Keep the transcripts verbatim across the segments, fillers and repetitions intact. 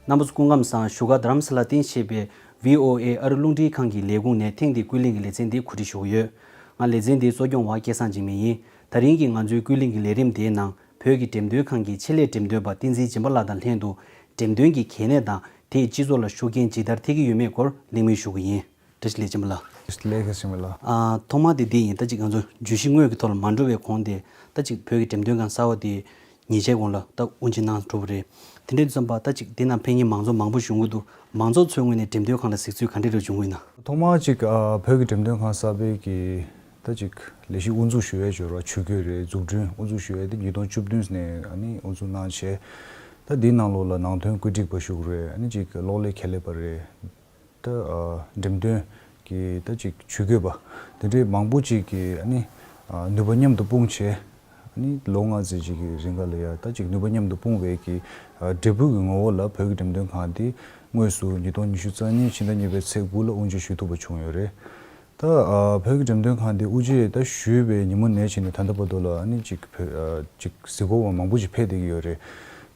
རྣམ་པ་ཚོ་སྐུ་ཁམས་བཟང་། བཞུགས་སྒར་རྡ་རམ་ས་ལར་རྟེན་གཞི་བྱས་པའི་ཝི་ཨོ་ཨེ་ཨ་རི་རླུང་འཕྲིན་ཁང་གི་ལས་ཁུངས་ནས་ཐེངས་འདིའི་ཀུན་གླེང་གི་ལེ་ཚན་འདི་གོ་སྒྲིག་ཞུ་གི་ཡོད། ང་ལེ་ཚན་འདིའི་གཙོ་སྐྱོང་བ་སྐལ་བཟང་འཇིགས་མེད་ཡིན། དེ་རིང་གི་ང་ཚོའི་ཀུན་གླེང་གི་ལས་རིམ་འདིའི་ནང་བོད་ཀྱི་འགྲེམས་སྟོན་ཁང་གི་ཆེད་ལས་འགྲེམས་སྟོན་པ་བསྟན་འཛིན་སྦྱིན་པ་ལགས་དང་ལྷན་དུ་འགྲེམས་སྟོན་གྱི་གལ་གནད་དང་དེས་སྤྱི་ཚོགས་ལ་ཤུགས་རྐྱེན་ཇི་ལྟར་ཐེབས་ཀྱི་ཡོད་མེད་སྐོར་གླེང་མོལ་ཞུ་གི་ཡིན། བཀྲ་ཤིས་བདེ་ལེགས་སྦྱིན་པ་ལགས། ལགས་སོ་བྱིན་པ་ལགས། ཨ། ཐོག་མར་དེ་འདི་ཡིན། ད་ཅིག་ང་ཚོ་བརྗོད་གཞི་དངོས་ཀྱི་ཐོག་ལ་མ་འགྲོ་བའི་གོང་དེ་ད་ཅིག་བོད་ཀྱི་འགྲེམས་སྟོན་ཁང་གསར་བ་དེ་ཉིན་ཤས་གོང་ལ་ད་དབུ་འབྱེད་གནང་གྲུབ་པ་རེད། དེ་འདྲ་དུས་ཙམ་པ་ད་ཅིག་དེ་ནང་ཕེབས་མཁན་མང་ཚོགས་མང་པོ་བྱུང་གི་འདུག་མང་ཚོགས་ཚོའི་ངོས་ནས་འགྲེམས་སྟོན་ཁང་ལ་གཟིགས་ཚུལ་ག་འདྲ་རེ་བྱུང་གི་ཡིན་ན། ཐོག་མར་ཅིག་ཨ། བོད་ཀྱི་འགྲེམས་སྟོན་ཁང་གསར་པའི་གི་ད་ཅིག་ལས་གཞི་དབུ་འཛུགས་ཞུ་ཡས་བྱོས་རོགས། ཇུས་འགོད་རེད། འཛུགས་སྐྲུན་དབུ་འཛུགས་ཞུ་ཡས་དེ་ཉིས་སྟོང་བཅུ་བདུན་ནས་ཨ་ནི་དབུ་འཛུགས་གནང་བྱས། ད་འདིའི་ནང་ལོགས་ལ་ནང་དོན་བཀོད་སྒྲིག་པ་ཞུ་གི་རེད། ཨ་ནི་ཅིག་གློག་ཀླད་ཁྱད་ལས་པ་རེད། ད་ཨ། འགྲེམས་སྟོན་གྱི་ད་ཅིག་ཇུས་འགོད་པ་དེ་འདྲའི་མང་པོ་ཅིག་གིས་ཨ་ནི་ཨ། ནུས་པ་མཉམ་དུ་སྤུངས་བྱས། ཨ་ནི་ལོ་ལྔ་ཙམ་ཅིག་གི་རིང་ག་ལ་ཡ་ད་ཅིག་ནུས་པ་མཉམ་དུ་སྤུངས་པའི་གི་ཨ། འབྲས་བུ་གི་ངོ་བོ་ལ་བོད་ཀྱི་འགྲེམས་སྟོན་ཁང་འདི་དངོས་སུ་ཉིས་སྟོང་ཉི་ཤུ་རྩ་གཉིས་ཕྱི་ཟླ་གཉིས་པའི་ཚེས་དགུ་ལ་དབུ་འབྱེད་ཞུ་ཐུབ་པ་བྱུང་ཡོད་རེད། ད་ཨ། བོད་ཀྱི་འགྲེམས་སྟོན་ཁང་འདི་དབུ་འབྱེད་ད་ཞུས་པའི་ཉིན་མོ་ནས་བྱས་ནས་ད་ལྟ་བར་དུ་ལ་ཨ་ནི་ཅིག་བོད་ཨ། ཅིག་གཟིགས་སྐོར་བ་མང་པོ་ཅིག་ཕེབས་བསྡད་ཀྱི་ཡོད་རེད།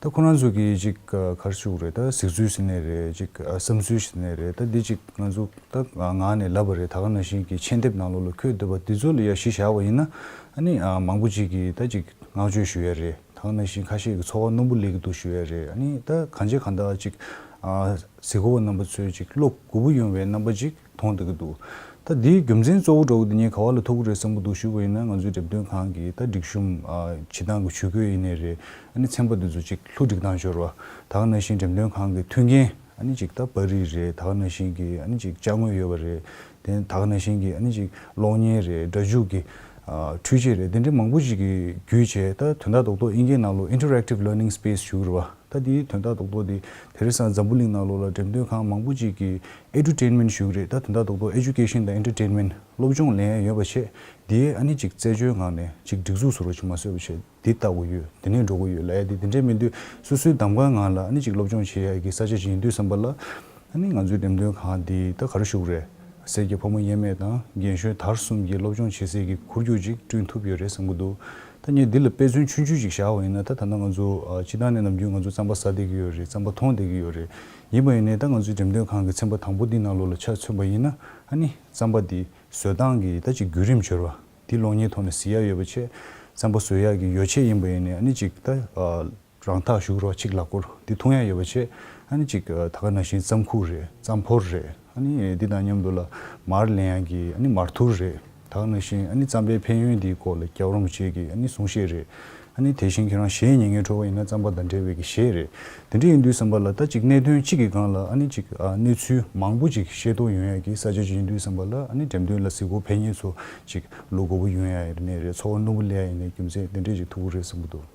ད་ཁོ་རང་ཚོ་གིས་ཅིག་ཨ། ག་རེ་ཞུ་དགོས་རེད། ད་གཟིགས་ཚུལ་ཟེར་ནའི་རེད། ཅིག་ཨ། བསམ་ཚུལ་ཟེར་ནའི་རེད། ད་འདི་ཅིག་ང་ཚོ་ད་ངག་ནས་ལབ་པ་རེད། ད་ག་ནང་བཞིན་གྱི་མཆན་འདེབས་ནང་ལོགས་ལ་འཁོད་བསྡད་པ་འདི་ཚོ་ལ་ཡ་གཞི་བཞག་པ་ཡིན་ན་ཨ་ནི་ཨ། མང་པོ་ཅིག་གིས་ད་ཅིག་བསྔགས་བརྗོད་ཞུ་ཡ་རེད། ད་ག་ནང་བཞིན་ཁ་ཤས་ཀྱིས་ཚོར་བ་རྣོན་པོ་སླེབས་ཀྱི་འདུག་ཞུ་ཡ་རེད། ཨ་ནི་ད་གང་བྱས་གང་ལྟར་ཅིག་ཨ། གཟིགས་སྐོར་བ་རྣམ་པ་ཚོས་ཅིག་བློ་མགུ་པོ་གཡོ་བའི་རྣམ་པ་ཅིག་མཐོང་བསྡད་ཀྱི་འདུག་ད་འདིའི་རྒྱུ་མཚན་གཙོ་བོ་འདྲ་བོ་འདི་ངས་ག་བ་ལ་ཐུག་གི་རེད་བསམ་གྱི་འདུག་ཞུས་པ་ཡིན་ན། ང་ཚོའི་འགྲེམས་སྟོན་ཁང་གི་ད་སྒྲིག་གཤོམ་ཨ། བྱེད་སྟངས་ཀྱི་ཇུས་འགོད་ཡིན་ནའི་རེད། ཨ་ནི་ཚན་པ་འདི་ཚོ་ཅིག་བསླུ་བསྒྲིགས་སྟངས་འབྱོར་བ། ད་ག་ནང་བཞིན་འགྲེམས་སྟོན་ཁང་གི་མཐུན་རྐྱེན་ཨ་ནི་ཅིག་ད་པར་རིས་རེད། ད་ག་ནང་བཞིན་གྱི་ཨ་ནི་ཅིག་ཅ་དངོས་ཡོད་པ་རེད། དེ་ད་ག་ནང་བཞིན་གྱི་ཨ་ནི་ཅིག་གློག་བརྙན་རེད། སྒྲ་འཇུག་གི་ཨ། འཕྲུལ་ཆས་རེད། དེ་འདྲའི་མང་པོ་ཅིག་གི་བརྒྱུད་བྱས། ད་དོན་དག་རྡོག་རྡོག་དབྱིན་སྐད་ནང་ལོགས་interactive learning space ཞུ་གི་རེད་བ། ད་དེའི་དོན་དག་རྡོག་རྡོག་དེ་དེང་སང་འཛམ་བུ་གླིང་ནང་ལོགས་ལ་འགྲེམས་སྟོན་ཁང་མང་པོ་ཅིག་གིས་edutainment ཞུ་གི་རེད། ད་དོན་དག་རྡོག་རྡོག་education དང་entertainment སློབ་སྦྱོང་ལེན་ཡ་ཡོད་པ་བྱས། དེའི་ཨ་ནི་ཅིག་རྩེད་འཇོའི་ངང་ནས་ཅིག་སྒྲིག་འཛུགས་བཟོ་རོགས་ཅིག་མ་བཟོས་པ་བྱས། འདི་ལྟ་བུ་ཡོད། དེ་ནས་འགྲོ་གི་ཡོད་ལབ་ཡ་དེ་དེ་འདྲས་མི་འདུག་སོ་སོའི་གདམ་གའི་ངང་ལ་ཨ་ནི་ཅིག་སློབ་སྦྱོང་བྱེད་ཡ་གི་ས་ཆ་ཅིག་ཡིན་དུས་ཙམ་པ་ལ། ཨ་ནི་ང་ཚོའི་འགྲེམས་སྟོན་ཁང་འདི་ད་ག་རེ་ཞུ་གི་རེད། སེར་སྐྱ་ཕོ་མོ་དབྱེར་མེད་དང་རྒན་གཞོན་དར་གསུམ་གྱི་སློབ་སྦྱོང་བྱེད་སའི་གི་ཁོར་ཡུག་ཅིག་བསྐྲུན་ཐུབ་ཡོད་རེད་བསམ་གྱི་འདུག་ད་ངས་འདི་ལ་དཔེ་མཚོན་ཆུང་ཆུང་ཅིག་བཞག་པ་ཡིན་ན། ད་ད་ལྟ་ང་ཚོ་ཨ། སྤྱིར་བཏང་ནས་ནམ་རྒྱུན་ང་ཚོ་རྩམ་པ་ཟ་བསྡད་ཀྱི་ཡོད་རེད། རྩམ་པ་འཐུང་བསྡད་ཀྱི་ཡོད་རེད། ཡིན་པ་ཡིན་ནའི་ད་ང་ཚོའི་འགྲེམས་སྟོན་ཁང་གི་ཚན་པ་དང་པོ་འདི་ནང་ལོགས་ལ་ཆ་མཚོན་པ་ཡིན་ན། ཨ་ནི་རྩམ་པ་འདི་བཟོ་སྟངས་ཀྱི་ད་ཅིག་བརྒྱུད་རིམ་འབྱོར་བ་འདི་གློག་བརྙན་ཐོག་ནས་གཟིགས་ཡ་ཡོད་པ་བྱས། རྩམ་པ་བཟོ་ཡ་གི་ཡོ་བྱད་ཡིན་པ་ཡིན་ནའི་ཨ་ནི་ཅིག་ད་ཨ། རང་འཐག་ཞུ་རོགས་ཅིག་ལ་སྐོར་འདི་མཐོང་ཡ་ཡོད་པ་བྱས། ཨ་ནི་ཅིག་ད་ག་ནང་བཞིན་རྩམ་ཁུག་རེད། རྩམ་ཕོར་རེད། ཨ་ནི་འདི་དང་མཉམ་དུ་ལ་མར་ལེན་ཡ་གི་ཨ་ནི་མར་ཐུར་རེད། ད་ག་ནང་བཞིན་ཨ་ནི་རྩམ་པའི་ཕན་ཡོན་འདིའི་སྐོར་ལ་རྒྱལ་བ་རིན་པོ་ཆེ་གི་ཨ་ནི་གསུང་བཤད་རེད། ཨ་ནི་དེ་བཞིན་ཁྱེད་རང་གཞས་ཉན་མཁན་འགྲོ་བ་ཡིན་ན་རྩམ་པ་དང་འབྲེལ་བའི་གི་གཞས་རེད། དེ་འདྲ་ཡིན་དུས་ཙམ་པ་ལ་ད་ཅིག་གནད་དོན་གཅིག་གི་སྒང་ལ་ཨ་ནི་ཅིག་ཨ། གནས་ཚུལ་མང་པོ་ཅིག་ཤེས་རྟོགས་ཡོང་ཡ་གི་ས་ཆ་ཅིག་ཡིན་དུས་ཙམ་པ་ལ། ཨ་ནི་འགྲེམས་སྟོན་ལ་གཟིགས་སྐོར་ཕེབས་མཁན་ཚོ་ཅིག་བློ་མགུ་པོ་གཡོ་ཡ་ཡིན་ནའི་རེད། ཚོར་བ་རྣོན་པོ་སླེབས་ཡ་ཡིན་ནའི་རྒྱུ་མཚན་དེ་འདྲས་ཅིག་ཐུག་གི་རེད་བསམ་གྱི་འདུག་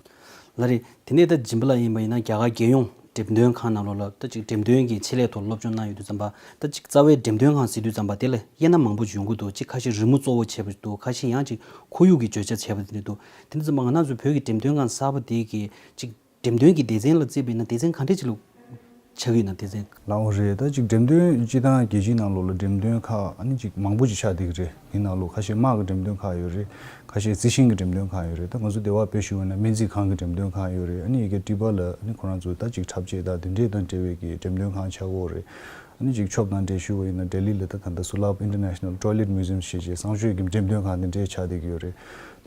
ལགས་རེད། དེ་ནས་ད་སྦྱིན་པ་ལགས་ཡིན་པ་ཡིན་ན་རྒྱ་གར་རྒྱལ་ཡོངས་འགྲེམས་སྟོན་ཁང་ནང་ལོགས་ལ་ད་ཅིག་འགྲེམས་སྟོན་གྱི་ཆེད་ལས་ཐོག་སློབ་སྦྱོང་གནང་ཡོད་དུས་ཙམ་པ། ད་ཅིག་རྩ་བའི་འགྲེམས་སྟོན་ཁང་ཟེར་དུས་ཙམ་པ་དེ་ལ་དབྱེ་ན་མང་པོ་ཅིག་ཡོང་གི་འདུག་ཅིག་ཁ་ཤས་རི་མོ་གཙོ་བོ་བྱས་པ་འདུག་ཁ་ཤས་ཡང་ཅིག་ཁོར་ཡུག་གི་བརྗོད་བྱ་བྱས་པ་དེ་འདྲ་འདུག་དེ་འདྲ་ཙམ་པ་ང་རང་ཚོ་བོད་ཀྱི་འགྲེམས་སྟོན་ཁང་གསར་པ་དེ་གི་ཅིག་འགྲེམས་སྟོན་གྱི་སྡེ་ཚན་ལ་བརྩིས་པ་ཡིན་ན་སྡེ་ཚན་ག་འདྲས་ཅིག་ལ་ཆགས་ཀྱི་ཡོད་ན། སྡེ་ཚན། ལགས་འོང་རེད། ད་ཅིག་འགྲེམས་སྟོན་སྤྱིར་བཏང་རྒྱལ་སྤྱིའི་ནང་ལོགས་ལ་འགྲེམས་སྟོན་ཁག་ཨ་ནི་ཅིག་མང་པོ་ཅིག་ཆགས་བསྡད་ཀྱི་རེད། དེའི་ནང་ལོགས་ཁ་ཤས་དམག་གི་འགྲེམས་སྟོན་ཁག་ཡོད་རེད། ཁ་ཤས་རྩི་ཤིང་གི་འགྲེམས་སྟོན་ཁག་ཡོད་རེད། ད་ང་ཚོ་སྡེ་བ་དཔེ་ཞུ་བ་ཡིན་ན་སྨན་རྩིས་ཁང་གི་འགྲེམས་སྟོན་ཁང་ཡོད་རེད། ཨ་ནི་ཡ་གི་ཊི་བ་ལ་ཨ་ནི་ཁོ་རང་ཚོ་ད་ཅིག་འཁྲབ་ཆས་དང་དེ་འདྲས་དང་འབྲེལ་བའི་གི་འགྲེམས་སྟོན་ཁང་ཆགས་ཀྱི་ཡོད་རེད། ཨ་ནི་ཅིག་ཕྱོགས་དང་འབྲེལ་ཞུ་བ་ཡིན་ན་ལྡི་ལི་ལ་ད་ད་ལྟ་Sulabh International Toilet Museum ཞེས་བྱས་གསང་སྤྱོད་ཀྱི་འགྲེམས་སྟོན་ཁང་དེ་འདྲས་ཆགས་བསྡད་ཀྱི་ཡོད་རེད།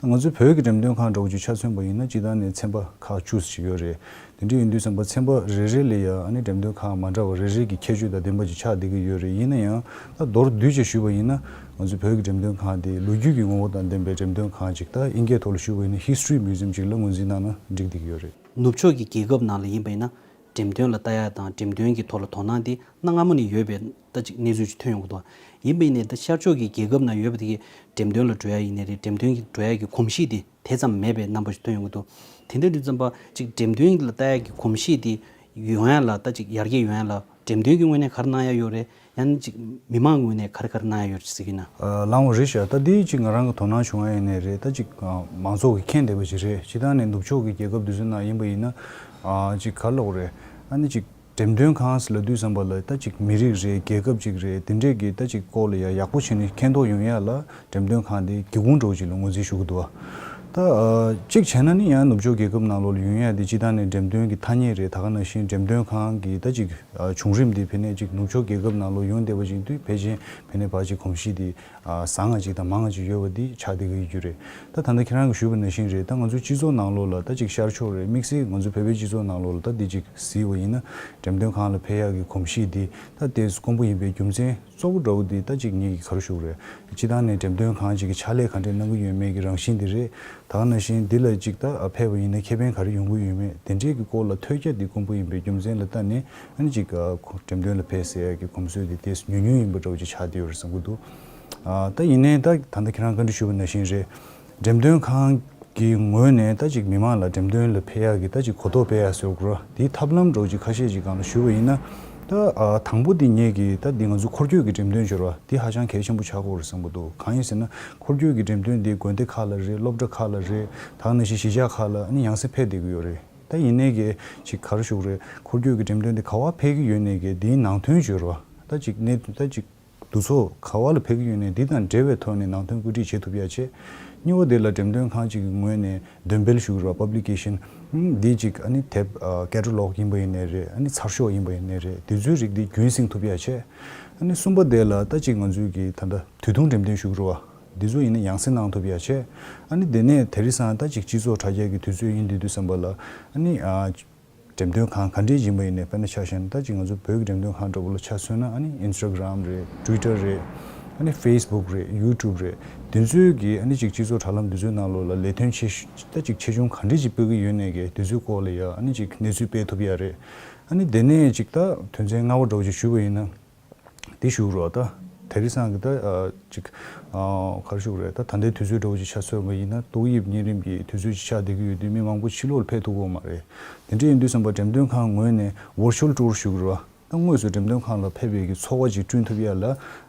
ད་ང་ཚོའི་བོད་ཀྱི་འགྲེམས་སྟོན་ཁང་འདྲ་བོ་ཅིག་ཆ་མཚོན་པ་ཡིན་ན་སྤྱིར་བཏང་ནས་ཚན་པ་ཁག་བཅུ་ཙམ་ཅིག་ཡོད་རེད། དེ་འདྲས་ཡིན་དུས་ཙམ་པ་ཚན་པ་རེ་རེ་ལ་ཡ་ཨ་ནི་འགྲེམས་སྟོན་ཁང་མ་འདྲ་བ་རེ་རེ་གི་ཁྱད་ཆོས་དང་ལྡན་པ་ཅིག་ཆགས་བསྡད་ཀྱི་ཡོད་རེད། ཡིན་ན་ཡང་ད་མདོར་བསྡུས་ཅིག་ཞུས་པ་ཡིན་ན་ང་ཚོའི་བོད་ཀྱི་འགྲེམས་སྟོན་ཁང་དེ་ལོ་རྒྱུས་ཀྱི་ངོ་བོ་དང་ལྡན་པའི་འགྲེམས་སྟོན་ཁང་ཅིག་ད་དབྱིན་སྐད་ཐོག་ལ་ཞུས་པ་ཡིན་ན་History Museum ཅིག་ལ་ངོས་འཛིན་གནང་ན་འགྲིག་བསྡད་ཀྱི་ཡོད་རེད། ནུབ་ཕྱོགས་ཀྱི་རྒྱལ་ཁབ་ནང་ལ་ཡིན་པ་ཡིན་ན། འགྲེམས་སྟོན་ལ་ལྟ་ཡ་དང་འགྲེམས་སྟོན་གྱི་ཐོག་ལ་དོ་སྣང་དེ་གནའ་སྔ་མོ་ནས་ཡོད་པའི་ད་ཅིག་གནས་ཚུལ་ཅིག་ཐོན་ཡོང་གི་འདུག་ཡིན་པ་ཡིན་ནའི་ད་ཤར་ཕྱོགས་ཀྱི་རྒྱལ་ཁབ་ནང་ཡོད་པ་དེ་གི་འགྲེམས་སྟོན་ལ་འགྲོ་ཡ་ཡིན་ནའི་རེད། འགྲེམས་སྟོན་གྱི་འགྲོ་ཡ་གི་གོམས་གཤིས་དེ་དེ་ཙམ་མེད་པའི་རྣམ་པ་ཞིག་ཐོན་ཡོང་གི་འདུག་དེ་འདྲ་དུས་ཙམ་པ་ཅིག་འགྲེམས་སྟོན་ལ་ལྟ་ཡ་གི་གོམས་གཤིས་དེ་ཡོང་ཡ་ལ་ད་ཅིག་ཡར་རྒྱས་ཡོང་ཡ་ལ་འགྲེམས་སྟོན་གྱི་ངོས་ནས་ག་རེ་གནང་ཡ་ཡོད་རེད། ཡང་ན་ཅིག་མི་མང་གི་ངོས་ནས་ག་རེ་ག་རེ་གནང་ཡ་ཡོད་རེད་ཟེར་གྱི་ན། ཨ། ལགས་འོང་རེད་ཤག་ད་འདི་ཅིག་ང་རང་གི་དོ་སྣང་བྱུང་ཡ་ཡིན་ནའི་རེད། ད་ཅིག་ཨ། མང་ཚོགས་ཀྱིས་མཁྱེན་བསྡད་པ་ཅིག་རེད། སྤྱིར་བཏང་ནས་ནུབ་ཕྱོགས་ཀྱི་རྒྱལ་ཁབ་དེ་ཚོའི་ནང་ཡིན་པ་ཡིན་ན། ཨ། ཅིག་ག་རེ་ལབ་དགོས་རེད། ཨ་ནི་ཅིག་འགྲེམས་སྟོན་ཁང་ཟེར་ལབ་དུས་ཙམ་པ་ལ་ད་ཅིག་མི་རིགས་རེད། རྒྱལ་ཁབ་ཅིག་རེད། དེ་འདྲས་ཀྱི་ད་ཅིག་སྐོར་ལ་ཡ་ཡག་པོ་བྱས་ནས་མཁྱེན་རྟོགས་ཡོང་ཡ་ལ་འགྲེམས་སྟོན་ཁང་དེ་སྒེའུ་ཁུང་འདྲ་བོ་ཅིག་ལ་ངོས་འཛིན་ཞུ་གི་འདུག་བ། ད་ཨ་གཅིག་བྱས་ན་ནི་ཡང་ནུབ་ཕྱོགས་རྒྱལ་ཁབ་ནང་ལོགས་ལ་ཡོང་ཡ་དེ་སྤྱིར་བཏང་ནས་འགྲེམས་སྟོན་གྱི་ཐ་སྙད་རེད། ད་ག་ནང་བཞིན་འགྲེམས་སྟོན་ཁང་གི་ད་ཅིག་ཨ་བྱུང་རིམ་དེ་ཕན་ནས་ཅིག་ནུབ་ཕྱོགས་རྒྱལ་ཁབ་ནང་ལོགས་ཡོང་བསྡད་པ་ཅིག་དུས་ཕལ་ཆེར་ཕན་ནས་ཕར་ཅིག་གོམས་གཤིས་དེ་ཨ་བཟང་ང་ཅིག་དང་མང་ང་ཅིག་ཡོད་པ་འདི་ཆགས་བསྡད་ཀྱི་ཡོད་རྒྱུ་རེད། ད་ད་ལྟ་ཁྱེད་རང་གིས་ཞུས་པ་ནང་བཞིན་རེད། ད་ང་ཚོའི་སྤྱི་ཚོགས་ནང་ལོགས་ལ་ད་ཅིག་ཤར་ཕྱོགས་རེད། དམིགས་བསལ་ང་ཚོའི་བོད་པའི་སྤྱི་ཚོགས་ནང་ལོགས་ལ་ད་འདི་ཅིག་གཟིགས་པ་ཡིན་ན་འགྲེམས་སྟོན་ཁང་ལ་ཕེབས་ཡག་གི་གོམས་གཤིས་འདི་ད་དེ་དཀོན་པོ་ཡིན་པའི་རྒྱུ་མཚན་གཙོ་བོ་འདྲ་བོ་འདི་ད་ཅིག་ངེད་ཀྱིས་ག་རེ་ཞུ་དགོས་རེད། སྤྱིར་བཏང་ནས་འགྲེམས་སྟོན་ཁང་ཅིག་གིས་ཕྱག་ལས་ག་འདྲས་གནང་གི་ཡོད་མེད་ཀྱི་རང་བཞིན་འདི་རེད། ད་ག་ནང་བཞིན་འདི་ལ་ཅིག་ད་ཕེབས་པ་ཡིན་ན་ཁེ་ཕན་ག་རེ་ཡོང་གི་ཡོད་མེད་དེ་འདྲས་ཀྱི་སྐོར་ལ་ཐོས་རྒྱ་འདི་དཀོན་པོ་ཡིན་པའི་རྒྱུ་མཚན་ལ་བལྟས་ནས་ཨ་ནི་ཅིག་འགྲེམས་སྟོན་ལ་ཕེབས་ཟེར་ཡག་གི་གོམས་སྲོལ་འདི་དེ་ཉུང་ཉུང་ཡིན་པ་འདྲ་བོ་ཅིག་ཆགས་བསྡད་ཡོད་རེད་བསམ་གྱི་འདུག་ཨ་ད་ཡིན་ནའི་ད་ད་ལྟ་ཁྱེད་རང་བཀའ་འདྲི་ཞུས་པ་ནང་བཞིན་རེད། འགྲེམས་སྟོན་ཁང་གི་ངོས་ནས་ད་ཅིག་མི་མང་ལ་འགྲེམས་སྟོན་ལ་ཕེབས་ཡག་གི་ད་ཅིག་གོ་རྟོགས་སྤེལ་ཡག་ཟེར་དགོས་རེད། དེའི་ཐབས་ལམ་འདྲ་བོ་ཅིག་ཁ་ཤས་ཅིག་སྒང་ལ་ཞུས་པ་ཡིན་ན། ད་ཨ་དང་པོ་དེ་ངེད་ཀྱིས་ད་འདི་ང་ཚོ་འཁོར་སྐྱོད་ཀྱི་འགྲེམས་སྟོན་སྦྱོར་བ་དེ་ཧ་ཅང་གལ་ཆེན་པོ་ཆགས་ཀྱི་ཡོད་རེད་བསམ་གྱི་འདུག་གང་ཡིན་ཟེར་ན་འཁོར་སྐྱོད་ཀྱི་འགྲེམས་སྟོན་དེ་དགོན་སྡེ་ཁག་ལ་རེད། སློབ་གྲྭ་ཁག་ལ་རེད། ད་ག་ནང་བཞིན་གཞིས་ཆགས་ཁག་ལ་ཨ་ནི་ཡང་སེ་ཕེབས་བསྡད་ཀྱི་ཡོད་རེད། ད་ཡིན་ནའི་གི་ཅིག་ག་རེ་ཞུ་དགོས་རེད། འཁོར་སྐྱོད་ཀྱི་འགྲེམས་སྟོན་དེ་ག་པར་ཕེབས་ཀྱི་ཡོད་ནའི་གི་དེའི་ནང་དོན་སྦྱོར་བ་ད་ཅིག་གནད་ད་ཅིག་འདུ་ཚོགས་ག་པ་ལ་ཕེབས་ཀྱི་ཡོད་ནའི་འདི་དང་འབྲེལ་བའི་ཐོག་ནས་ནང་དོན་བཀོད་སྒྲིག་བྱེད་ཐུབ་ཡ་བྱས། གཉིས་པ་དེ་ལ་འགྲེམས་སྟོན་ཁང་གཅིག་གི་ངོས་ནས་འདོན་སྤེལ་ཞུ་གི་རེད་པ། པབ་ལི་ཀེ་ཤན་འདི་གཅིག་ཨ་ནི་དེབ་ཀེ་ཊ་ལོག་ཡིན་པ་ཡིན་ནའི་རེད། ཨ་ནི་ཚར་ཤོག་ཡིན་པ་ཡིན་ནའི་རེད། དེ་ཚོའི་རིགས་འདི་རྒྱུན་བསྲིང་ཐུབ་ཡ་བྱས། ཨ་ནི་གསུམ་པ་དེ་ལ་ད་གཅིག་ང་ཚོས་ཀྱི་ད་ལྟ་དུས་ཐུང་འགྲེམས་སྟོན་ཞུ་གི་རེད་པ། འདི་ཚོ་ཡིན་ན་ཡང་སེ་གནང་ཐུབ་ཡ་བྱས། ཨ་ནི་དེ་ནས་དེ་རིང་སང་ད་གཅིག་སྤྱི་ཚོགས་དྲ་རྒྱ་གི་དུས་ཚོད་ཡིན་དུས་དུས་ཙམ་པ་ལ་ཨ་ནི་ཨ། འགྲེམས་སྟོན་ཁང་ག་འདྲས་ཡིན་པ་ཡིན་ནའི་དཔེར་ན་ཆ་བཞག་ན་ད་ཅིག་ང་ཚོ་བོད་ཀྱི་འགྲེམས་སྟོན་ཁང་འདྲ་པོ་ལ་ཆ་མཚོན་ན་ཨ་ནི་ཨིན་སི་ཊ་གྷི་རམ་རེད། ཊུའི་ཊར་རེད། ཨ་ནི་ཕེ་སི་བུག་རེད། ཡུ་ཊུབ་རེད། དེ་ཚོའི་གི་ཨ་ནི་ཅིག་སྤྱི་ཚོགས་དྲ་ལམ་དེ་ཚོའི་ནང་ལོགས་ལ་ལས་དོན་ཆེ་ཤོས་ད་ཅིག་ཆེ་ཆུང་ག་འདྲས་ཅིག་སྤེལ་གི་ཡོད་ནའི་གི་དེ་ཚོའི་སྐོར་ལ་ཡ་ཨ་ནི་ཅིག་གནས་ཚུལ་སྤེལ་ཐུབ་ཡ་རེད། ཨ་ནི་དེ་ནས་ཅིག་ད་དོན་ཚན་ལྔ་པ་འདྲ་པོ་ཅིག་ཞུས་པ་ཡིན་ན། དེ་ཞུ་རོགས་ད། དེ་རིང་སང་གི་ད་ཨ་ཅིག་ཨ་ག་རེ་ཞུ་དགོས་རེད། ད་ད་ལྟའི་དུས་ཚོད་འདྲ་པོ་ཅིག་ཆ་མཚོན་པ་ཡིན་ན་ཏོག་དབྱིབས་གཉན་རིམས་ཀྱི་དུས་ཚོད་ཅིག་ཆགས་བསྡད་ཀྱི་ཡོད་དུས་མི་མང་པོ་ཕྱི་ལོགས་ལ་ཕེབས་ཐུབ་ཀྱི་ཡོད་མ་རེད། དེ་འདྲ་ཡིན་དུས་ཙམ་པ་འགྲེམས་སྟོན་ཁང་ངོས་ནས་ཝར་ཅུ་ཨལ་ཊུར་ཞུ་གི་རེད་པ། ད་དངོས་སུ་འགྲེམས་སྟོན་ཁང་ལ་ཕེབས་པའི་གི་ཚོར་བ་ཅིག་བསྐྲུན་ཐུབ་ཡ་ལ་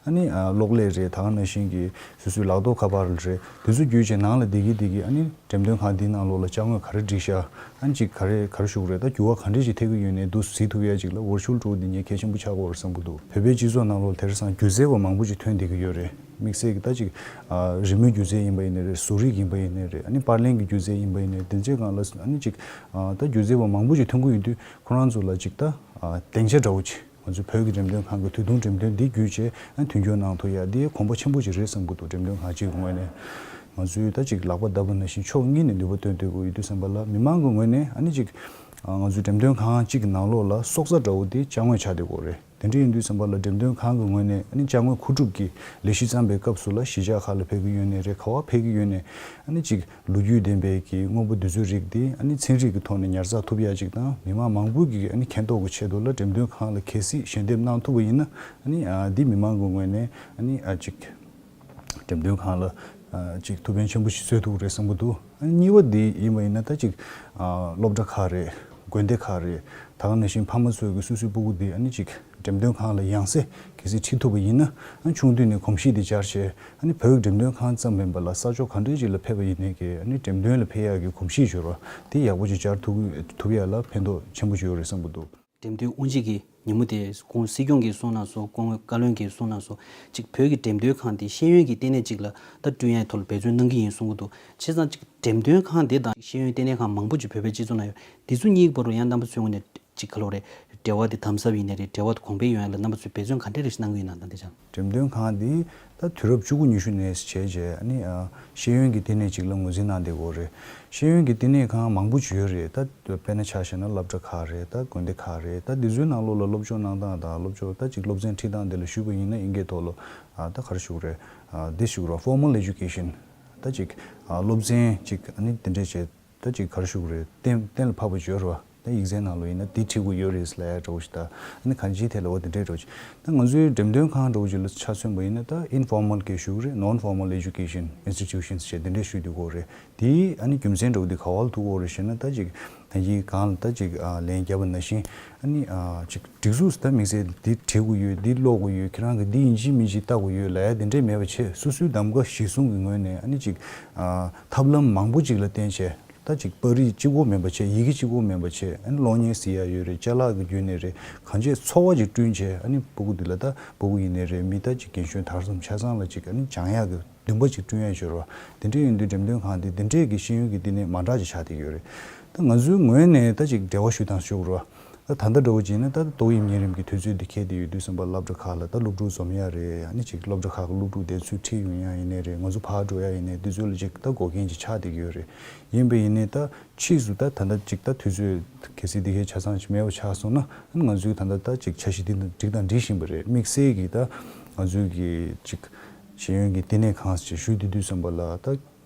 ཨ་ནི་ཨ་གློག་ཀླད་རེད། ད་ག་ནང་བཞིན་གྱི་སོ་སོའི་ལག་ཐོགས་ཁ་པར་རེད། དེ་ཚོ་བརྒྱུད་བྱས་ནང་ལ་བསྡད་ཀྱི་བསྡད་ཀྱི་ཨ་ནི་འགྲེམས་སྟོན་ཁང་འདིའི་ནང་ལོགས་ལ་ཅ་དངོས་ག་རེ་བསྒྲིགས་ཤག་ཨ་ནི་ཅིག་ག་རེ་ག་རེ་ཞུ་དགོས་རེད། ད་འགྱུར་བ་ག་འདྲས་ཅིག་ཐེབས་ཀྱི་ཡོད་ནའི་འདུག་གཟིགས་ཐུབ་ཡ་ཅིག་ལ་ཝར་ཅུ་ཨལ་ཊུར་འདི་ངས་གལ་ཆེན་པོ་ཆགས་ཀྱི་ཡོད་རེད་བསམ་གྱི་འདུག་བོད་པའི་སྤྱི་ཚོགས་ནང་ལོགས་ལ་དེང་སང་སྒྱུ་རྩལ་བ་མང་པོ་ཅིག་ཐོན་བསྡད་ཀྱི་ཡོད་རེད། དམིགས་བསལ་གྱི་ད་ཅིག་ཨ་རི་མོའི་སྒྱུ་རྩལ་ཡིན་པ་ཡིན་ནའི་རེད། བཟོ་རིག་ཡིན་པ་ཡིན་ནའི་རེད། ཨ་ནི་པར་ལེན་གྱི་སྒྱུ་རྩལ་ཡིན་པ་ཡིན་ནའི་རེད། དེ་ཚོའི་སྒང་ལ་ཨ་ནི་ཅིག་ཨ་ད་སྒྱུ་རྩལ་བ་མང་པོ་ཅིག་ཐོན་གྱི་ཡོད་དུས་ཁོ་རང་ཚོ་ལ་ཅིག་ད་ཨ་སྡིངས་ཆ་འདྲ་བོ་ཅིག་ང་ཚོའི་བོད་ཀྱི་འགྲེམས་སྟོན་ཁང་གི་དུས་ཐུང་འགྲེམས་སྟོན་འདི་བརྒྱུད་བྱས་ཨ་མཐུན་འགྱུར་གནང་ཐུབ་ཡ་འདི་གོམ་པ་ཆེན་པོ་ཅིག་རེད་བསམ་གྱི་འདུག་འགྲེམས་སྟོན་ཁང་གཅིག་གི་ངོས་ནས་ང་ཚོས་ད་ཅིག་ལག་པ་བརྡབས་པ་ནང་བཞིན་ཕྱོགས་གཉིས་ནས་ནུས་པ་བཏོན་སྡོད་དགོས་ཡོད་དུས་ཙམ་པ་ལ་མི་མང་གི་ངོས་ནས་ཨ་ནི་ཅིག་ང་ཚོའི་འགྲེམས་སྟོན་ཁང་གཅིག་གི་ནང་ལོགས་ལ་སྲོག་རྩ་འདྲ་བོ་དེ་ཅ་དངོས་ཆགས་བསྡད་ཡོད་རེད། དེ་འདྲ་ཡིན་དུས་ཙམ་པ་ལ་འགྲེམས་སྟོན་ཁང་གི་ངོས་ནས་ཨ་ནི་ཅ་དངོས་མཁོ་སྒྲུབ་ཀྱི་ལས་གཞི་བརྩམས་པའི་སྐབས་སུ་ལ་གཞིས་ཆགས་ཁག་ལ་ཕེབས་ཀྱི་ཡོད་ནའི་རེད། ག་པར་ཕེབས་ཀྱི་ཡོད་ནའི་ཨ་ནི་ཅིག་ལོ་རྒྱུས་ལྡན་པའི་གི་དངོས་པོ་འདི་ཚོའི་རིགས་འདི་ཨ་ནི་ཚན་རིག་གི་ཐོག་ནས་ཉར་ཚགས་ཐུབ་ཡ་ཅིག་དང་མི་མང་མང་པོ་གི་ཨ་ནི་མཁྱེན་རྟོགས་ཀྱི་ཆེད་དུ་ལ་འགྲེམས་སྟོན་ཁང་ལ་གལ་སྲིད་ཞལ་འདེབས་གནང་ཐུབ་པ་ཡིན་ན་ཨ་ནི་ཨ་འདི་མི་མང་གི་ངོས་ནས་ཨ་ནི་ཨ་ཅིག་འགྲེམས་སྟོན་ཁང་ལ་ཨ་ཅིག་ཐུགས་ཕན་ཆེན་པོ་ཞིག་གསོས་ཐུབ་ཀྱི་རེད་བསམ་གྱི་འདུག་ཨ་ནི་གཉིས་པ་འདི་ཡིན་པ་ཡིན་ན་ད་ཅིག་ཨ་སློབ་གྲྭ་ཁག་རེད། དགོན་སྡེ་ཁག་རེད། ད་ག་ནང་བཞིན་ཕ་མ་ཚོས་ཀྱི་སོ་སོའི་སྤུ་གུ་འདི་ཨ་ནི་ཅིག་འགྲེམས་སྟོན་ཁང་ལ་ཡང་སེ་གལ་སྲིད་ཁྲིད་ཐུབ་པ་ཡིན་ན་ཨ་ནི་ཆུང་དུས་ནས་གོམས་གཤིས་འདི་སྦྱར་བྱས་ཨ་ནི་བོད་ཀྱི་འགྲེམས་སྟོན་ཁང་ཙམ་མིན་པ་ལ་ས་ཕྱོགས་ག་འདྲས་ཅིག་ལ་ཕེབས་པ་ཡིན་ནའི་གི་ཨ་ནི་འགྲེམས་སྟོན་ལ་ཕེབས་ཡག་གི་གོམས་གཤིས་སྦྱོར་བ་དེ་ཡག་པོ་ཅིག་སྦྱར་ཐུབ་ཐུབ་ཡག་ལ་ཕན་ཐོགས་ཆེན་པོ་ཅིག་ཡོད་རེད་བསམ་གྱི་འདུག་འགྲེམས་སྟོན་དབུ་འབྱེད་ཀྱི་ཉིན་མོ་དེ་སྐུ་ངོ་སྲིད་སྐྱོང་གིས་གསུངས་གནང་སོང་། སྐུ་ངོ་བཀའ་བློན་གྱིས་གསུངས་གནང་སོང་། གཅིག་བོད་ཀྱི་འགྲེམས་སྟོན་ཁང་དེ་ཤེས་ཡོན་གྱི་ལྟེ་གནས་གཅིག་ལ་ད་བསྐྲུན་ཡག་ཐོག་ལ་འབད་བརྩོན་གནང་གི་ཡིན་གསུང་གི་འདུག་བྱས་ཙང་གཅིག་འགྲེམས་སྟོན་ཁང་དེ་དང་ཤེས་ཡོན་ལྟེ་གནས་ཁང་མང་པོ་ཅིག་བོད་པའི་སྤྱི་ཚོགས་ནང་ཡོད། དེ་ཚོ་གཉིས་ཀྱི་བར་དུ་ཡང་རྣམ་པ་ཚོའི་ངོས་ནས་གཅིག་ག་ལབ་དགོས་རེད། འབྲེལ་བ་དེ་དམ་ཟབ་ཡིན་ནའི་རེད། འབྲེལ་བ་དེ་གོང་འཕེལ་ཡོང་ཡག་ལ་རྣམ་པ་ཚོས་འབད་བརྩོན་ག་འདྲ་རེ་ཞིག་གནང་གི་ཡོད་ན་ད་ལྟའི་ཆར། འགྲེམས་སྟོན་ཁང་འདི་ད་དུས་རབས་བཅུ་དགུ་ཉི་ཤུ་ནས་བྱས་རྗེས་ཨ་ནི་ཨ་ཤེས་ཡོན་གྱི་ལྟེ་གནས་ཅིག་ལ་ངོས་འཛིན་གནང་བསྡད་ཡོད་རེད། ཤེས་ཡོན་གྱི་ལྟེ་གནས་ཁང་མང་པོ་ཅིག་ཡོད་རེད། ད་དཔེར་ན་ཆ་བཞག་ན་སློབ་གྲྭ་ཁག་རེད། ད་དགོན་སྡེ་ཁག་རེད། ད་འདི་ཚོའི་ནང་ལོགས་ལ་སློབ་སྦྱོང་གནང་སྟངས་དང་སློབ་སྦྱོང་ད་ཅིག་སློབ་ཚན་ཁྲིད་སྟངས་འདི་ལ་ཞུས་པ་ཡིན་ན་དབྱིན་སྐད་ཐོག་ལ་ཨ་ད་ག་རེ་ཞུ་དགོས་རེད། ཨ་འདི་ཞུ་དགོས་རེད། ཕོར་མལ་ཨེ་ཇུ་ཀེ་ཤན། ད་ཅིག་ཨ་སློབ་ཚན་ཅིག་ཨ་ནི་དེ་འདྲས་བྱས། ད་ཅིག་ག་རེ་ཞུ་དགོས་རེད། གཏན་གཏན་ལ་ཕབ་པ་ཅིག་ཡོད་རེད་པ། ད་ཡིག་ཚད་ནང་ལོགས་ཡིན་ན་འདི་ཁྲིད་དགོས་ཡོད་རེད་ལབ་ཡ་འདྲ་བོ་ཞིག་ད་ཨ་ནི་གང་ཅིའི་ཐད་ལ་འོ་དེ་འདྲས་འདྲ་བོ་ཞིག་ད་ང་ཚོའི་འགྲེམས་སྟོན་ཁང་འདྲ་བོ་ཞིག་ལ་ཆ་མཚོན་པ་ཡིན་ན་ད་ཨིན་ཕོར་མལ་གྱི་ཞུ་གི་རེད། ནོན་ཕོར་མལ་ཨེ་ཇུ་ཀེ་ཤན་ཨིན་སི་ཊི་ཊུ་ཤན་ཟེར་དེ་འདྲས་ཞུ་དགོས་རེད། དེའི་ཨ་ནི་རྒྱུ་མཚན་འདྲ་བོ་འདི་ག་བ་ལ་ཐུག་གི་ཡོད་རེད་ཞེ་ན། ད་ཅིག་ད་ཡིག་སྒང་ལ་ད་ཅིག་ཨ་ལན་བརྒྱབ་པ་ནང་བཞིན་ཨ་ནི་ཨ་ཅིག་སྒྲིག་འཛུགས་སུ་ད་དམིགས་བསལ་འདི་བྲིས་དགོས་ཡོད། འདི་ཀློག་དགོས་ཡོད། ཁྱེད་རང་གིས་འདི་ཡིན་གཅིག་མིན་གཅིག་ལྟ་དགོས་ཡོད་ལབ་ཡ་དེ་འདྲས་མེད་པ་བྱས། སོ་སོའི་གདམ་ག་གཞིར་བཟུང་གི་ངོས་ནས་ཨ་ནི་ཅིག་ཨ་ཐབས་ལམ་མང་པོ་ཅིག་ལ་བརྟེན་བྱས། ད་ཅིག་པར་རིས་གཅིག་པོ་མིན་པ་བྱས། ཡི་གེ་གཅིག་པོ་མིན་པ་བྱས། ཨ་ནི་གློག་བརྙན་གཟིགས་ཡ་ཡོད་རེད། ཅ་ལག་གི་བརྒྱུད་ནས་རེད། གང་ཅིའི་ཚོར་བ་ཅིག་བསྐྲུན་བྱས། ཨ་ནི་སྤུ་གུ་འདི་ལ། ད་སྤུ་གུ་ཡིན་ནའི་རེད། མི་ད་ཅིག་རྒན་གཞོན་དར་ཙམ་ཆ་ཚང་ལ་ཅིག་ཨ་ནི་སྦྱང་ཡག་གི་འདུན་པ་ཅིག་བསྐྲུན་ཡ་ཡོད་རེད་བ། དེ་འདྲ་ཡིན་དུས་འགྲེམས་སྟོན་ཁང་འདི་དེ་འདྲས་ཀྱི་ཤེས་ཡོན་གྱི་བསྟི་གནས་མ་འདྲ་ཅིག་ཆགས་བསྡད་ཡོད་རེད། ད་ང་ཚོའི་ངོས་ནས་ད་ཅིག་འབྲེལ་བ་ཞུ་སྟངས་ཞུ་དགོས་རེད་བ། ད་ད་ལྟ་འདྲ་བོ་བྱས་ན། ད་ཏོག་དབྱིབས་གཉན་རིམས་ཀྱི་དུས་ཚོད་འདི་འཁེལ་བསྡད་ཡོད་དུས་ཙམ་པ། སློབ་གྲྭ་ཁག་ལ་ད་སློབ་ཕྲུག་འཛོམས་ཡ་རེད། ཨ་ནི་ཅིག་སློབ་གྲྭ་ཁག་གི་སློབ་ཕྲུག་དེ་ཚོའི་ཁྲིད་ཡོང་ཡ་ཡིན་ནའི་རེད། ང་ཚོ་ཕར་འགྲོ་ཡ་ཡིན་ནའི། དེ་ཚོ་ལ་ཅིག་ད་འགོག་རྐྱེན་ཅིག་ཆགས་བསྡད་ཀྱི་ཡོད་རེད། ཡིན་པ་ཡིན་ནའི་ད་ཕྱིས་སུ་ད་ད་ལྟ་ཅིག་ད་དུས་ཚོད་གལ་སྲིད་འདི་གའི་ཆ་ཚང་ཅིག་མེད་པ་ཆགས་སོང་ན། ཨ་ནི་ང་ཚོའི་ད་ལྟ་ད་ཅིག་འཆར་གཞི་འདི་དང་འགྲིག་དང་འགྲིག་བཞིན་པ་རེད། དམིགས་བསལ་གྱི་ད་ང་ཚོའི་གི་ཅིག་ཤེས་ཡོན་གྱི་བསྟི་གནས་ཁང་ཞིག་ཞུ་བསྡད་དུས་ཙམ་པ་ལ། ད་